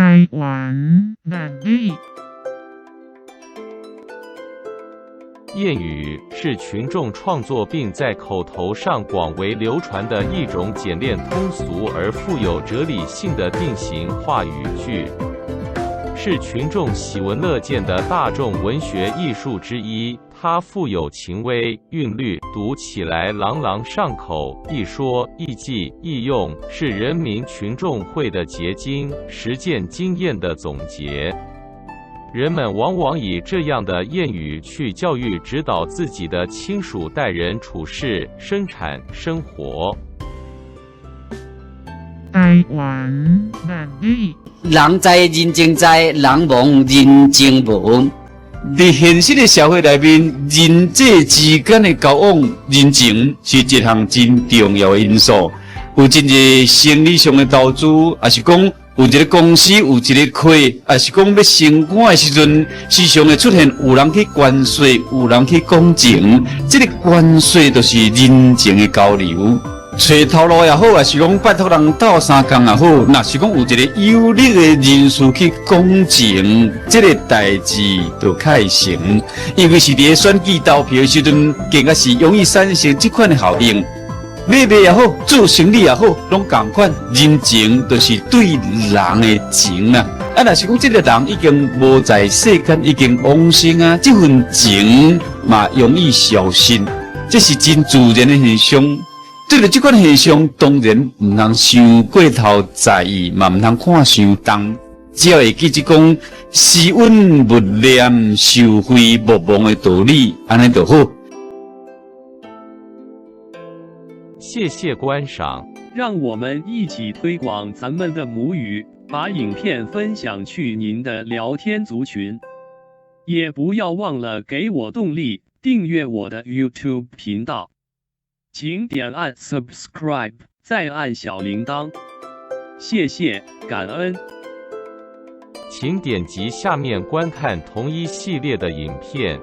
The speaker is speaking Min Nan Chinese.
台灣萬里。諺語是群眾創作並在口頭上廣為流傳的一種簡練通俗而富有哲理性的定型化語句，是群眾喜聞樂見的大眾文學藝術之一。它富有情味、韻律，讀起來朗朗上口，易說、易記、易用，是人民群眾慧的結晶，實踐經驗的總結。人們往往以這樣的諺語去教育、指導自己的親屬待人處事、生產生活。台灣萬里。人在人情在，人亡人情無。佇現實的社會內面，人際之間的交往，人情是一項真重要的因素。有真濟生意上的投資，抑是講有一個公司有一個客，抑是講欲升官的時陣，時常會出現有人去關說，有人去講情。這个關說就是人情的交流。揣頭路也好，抑是講拜託人鬥相共也好，若是講有一個有力的人士去講情，這个代誌就較會成。尤其是佇咧選舉投票的時陣，更加是容易產生這款的效應。買賣也好，做生意也好，攏仝款，人情就是對人的情啊。啊，若是講這个人已經無在世間，已經往生啊，這份情嘛容易消失，這是真自然的現象。對著這款現象，當然毋通傷過頭在意，嘛毋通看傷重。只要會記得講施恩勿念，受惠莫忘的道理，按呢就好。謝謝觀賞，讓我們一起推廣咱們的母語，把影片分享去您的聊天族群，也不要忘了給我動力，訂閱我的 YouTube 頻道。請點按 subscribe，再按小鈴鐺，謝謝，感恩。請點擊下面觀看同一系列的影片。